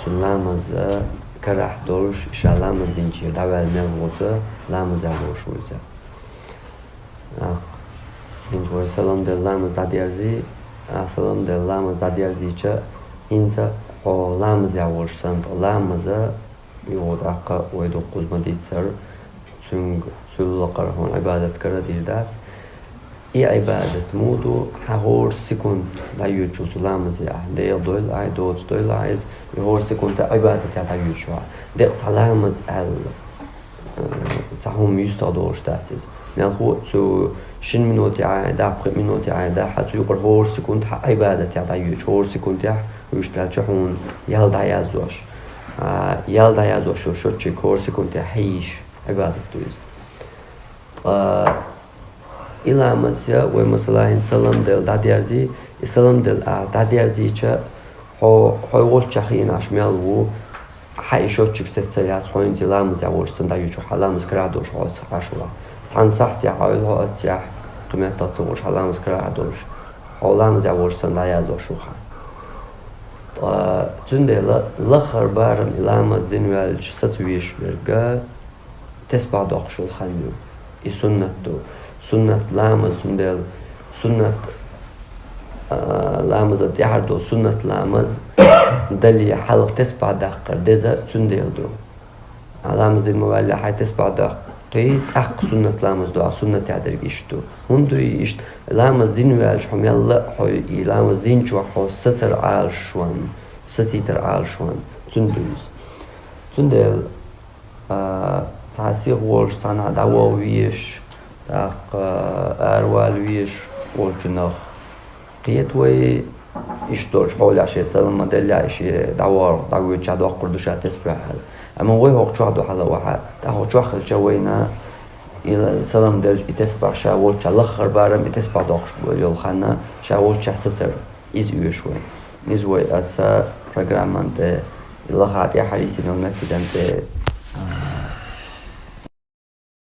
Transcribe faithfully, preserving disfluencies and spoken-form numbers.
Ламаз карахь долуш, ша ламаз динчера дӀаваьлла мел воцу, ламаз а волуш ву иза. ТӀаккха хӀинца вай салам делла ламаз дӀадерзий, а салам делла ламаз дӀадерзийча, хӀинца хьо ламаз а волуш санна, ткъа ламаза, юха тӀаккха вай дуккхуза ма дийццара, цуьнга цул лакхара хьуна Ӏибадат кара дийр дац. И Ӏибадат муха ду, хьан хӀора секунд дӀайоьдучул цу ламазехь, дегӀ дойла ахь, доцу дойла ахь иза, и хӀора секунд Ӏибадатехь дӀайоьдуш ву хьан. Декъа цхьа ламаз аьлла, э, цхьа хӀума юьстах долуш дац иза. Мелхо а цу шин минутехь а, даккха пхи минутехь а, дахьа цу юкъара хӀора секунд хьан Ӏибадатехь дӀайоьдуш, хӀора секундехь вуьшта аьлча хьуна ял дӀаязъеш. А, ял дӀаязъеш йолу счётчик хӀора секундехь хьийзаш Ӏибадат ду иза. Ткъа и ламаз я, вай масала хӀинца салам делла дӀадерзий, и салам делла ахь дӀадерзийча, хьо, хьо волччехь хиъна ахь мел ву, хьан и счётчик сеца яц, хьо хӀинца и ламазехь волуш санна дӀайоьдуш ву, хьан ламаз карахь долуш хьо оццахь Ӏаш ву. Цхьана сахьтехь Ӏойла хьо оццехь, кхин меттах ца волуш хьан ламаз карахь долуш, хьо ламазехь волуш санна дӀаязъеш ву хьан. Ткъа цундела лаххара барам и ламаз дина ваьлча саца везаш верг тесбахь доккхуш йолу хан ю. И суннат ду. Суннат ламаз, цундела суннат, а, ламаза тӀаьхьара долу суннат ламаз дале хьалха тесбахь даккхар деза цундела ду. А ламаз дина ма ваьллехь хьайн тесбахь даккхий, тӀаккха суннат ламаз ду, а суннатехь дерг иштта ду. ХӀунда ду и иштта? Ламаз дина ваьлча хьо мелла а хьо и ламаз динчохь хьо сацар Ӏалашван, сацийтар Ӏалашван, цундела ду иза. Цундела, а, цхьа сиха волуш, цхьанхьа дӀаваха везаш, тӀаккха аравала везаш волчунах кхета вай, иштта долчу хьолехь шен салам ма деллехь, и шен дӀаваха, дӀавоьдучохь доккхур ду ша тесбахь аьлла. Амма вай хӀокху чохь ду хьала вахьа, тӀаккха хӀокху чохь хилча вайна и салам делча, и тесбахь ша волччохь лаххара барам и тесбахь доккхуш йолу хан, ша волччохь сацар. Иза оьшу вай. Иза вай аца программан тӀе, и лаха тӀаьхьа йисина йолу меттиган тӀе